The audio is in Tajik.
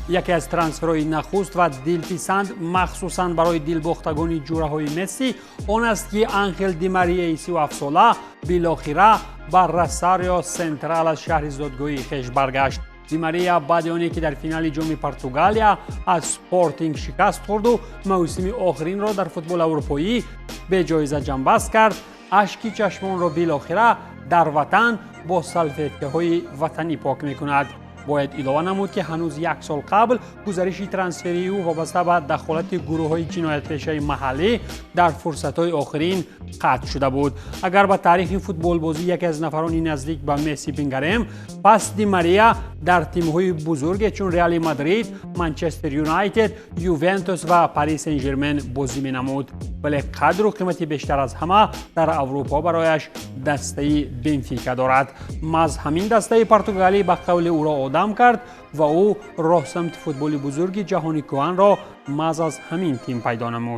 Яке аз трансферҳои нахуст ва дилписанд, махсусан барои дилбохтагони ҷураҳои Месси, он аст, ки Анхел Ди Марияи 37-сола билохира ба Росарио Сентрал аз шаҳри зодгоҳии хеш баргашт. Ди Мария баъди оне ки дар финали Ҷоми Португалия аз Спортинг шикаст хӯрду мавсими охиринро дар футболи аврупоӣ беҷоиза ҷамъбаст кард, ашки чашмонро билохира дар ватан бо салфеткаҳои ватанӣ пок мекунад. Бояд илова намуд, ки ҳанӯз як сол қабл гузариши трансферии ӯ вобаста ба дахолати гурӯҳҳои ҷиноятпешаи маҳаллӣ дар фурсатҳои охирин қатъ шуда буд. Агар ба таърихи футболбозӣ яке аз нафарони наздик ба Месси бингарем, пас Ди Мария дар тимҳои бузурге чун Реали Мадрид, Манчестер Юнайтед, Ювентус ва Пари Сен Жермен бозӣ менамуд, вале қадру қимати бештар аз ҳама дар Аврупо барояш дастаи Бенфика дорад. Маҳз ҳамин дастаи португалӣ ба қавли ӯро одам кард ва ӯ роҳсамти футболи бузурги ҷаҳони кӯҳанро маҳз аз ҳамин тим пайдо намуд.